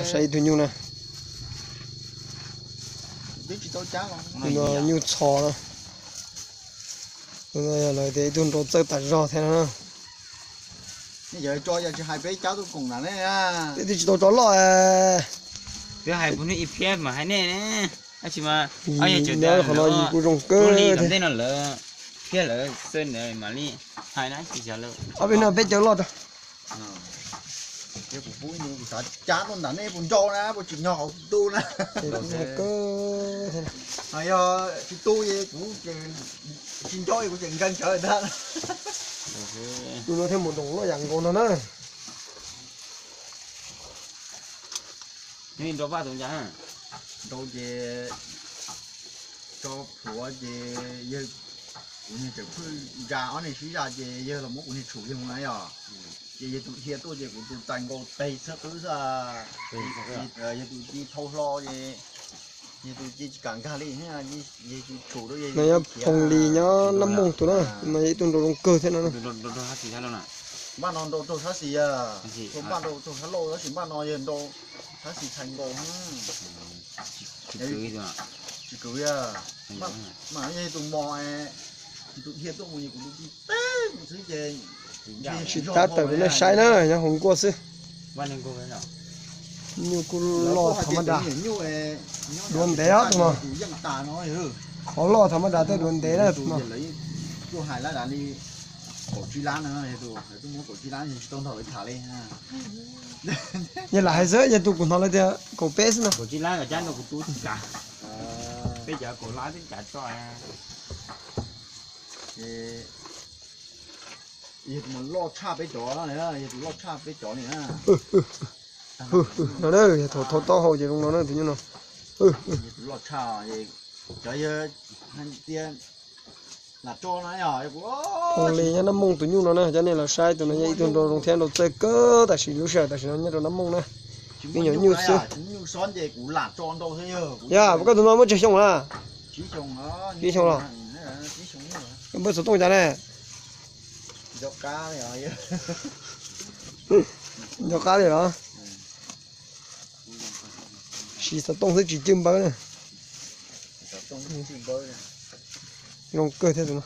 Saib ib tug nyuj na. Tus no nyuj txho na. Tus no yog lawv tias ib tug nrau txawj tas zog thiab na. Peb twb tsis tau tso loj. Twb hais puas hnub ib phiab mas hais nej ne. Tab sis mas yog qhov no yus kuj zoo kawg li thiab. Ntej no lawv thiab lawv xwb ntawd mam li hais na. Ob peb no peb caw loj rau. Kuv pub kuv xav cab tuaj nram nej puas nrau na, puas tsim nyog hauv tu na. Yog tsis tu es kuv tsis nrau es kuv tseem nkag ntsawv ntag. Tus no thiaj mus nroos loj yam nkaus no na. Nrau ces tso plhuav ces yawg, kuv niag tseem phwj ntsa ob niag sib zaj ces yawg los muab kuv niag tshum yawg mus na yom. Ces yawg tus dhia tuaj ces kuv tus txais nkaus teg txhab qwb xwb. Yawg tus ci thau hlo ces yawg tus ci tsis kam nkag li, yawg tus tshum rau yawg. No yog Phoos Lis nyob Nab Mooj tus na, no yog ib tug nrau zoo kawg thiab no. Npaj no nrau raug sab xis, npaj nrau raug sab laug tab sis npaj no yawg nrau sab xis txhais nkaus. Tsis kwv, mas yog tus mos, tus dhia tuaj mus kuv tus ci teg mus xwb ces tsis tab tawm rau nej saib na, nyob hauv nkuaj xwb. Nyuj kuj loj tham ma das, duav ntev os tus no. Qhov loj tham ma das tej duav ntev na tus no. Tuaj hais lab dav li kaum tsib lab no, yog tus muab kaum tsib lab tsis tau nrog lawv tham li. Yog lam hais xwb, yog tus kuv hnov lawv tias kaum peb xwb no. Kaum tsib lab cab nrog kuv tu tsis tas. Peb cov kaum lab twb cav tso. Yog tus loj tshaj peb cov, yog tus loj tshaj peb cov li na. No na, yog thaum thau taub hau ces zoo no na tus nyuj no. Yog tus loj tshaj, cov yawg hais tias lam tso no yog. Phoos Lis nyob Nab Mooj tus nyuj no na, cov nej los saib tus no yog ib tug nrau zoo thiab nrau txawj kawg tam sim lub sij hawm tam sim no nyob rau Nab Mooj na. Me nyuam nyuj xwb. Yog, koj tus no muaj tsawg xyoo na? Tsib xyoo los? Npawb xov tooj cas ne? Nco qab li los? Siv xov tooj xwb tsis cwj npawb na. Zoo kawg thiab tus no.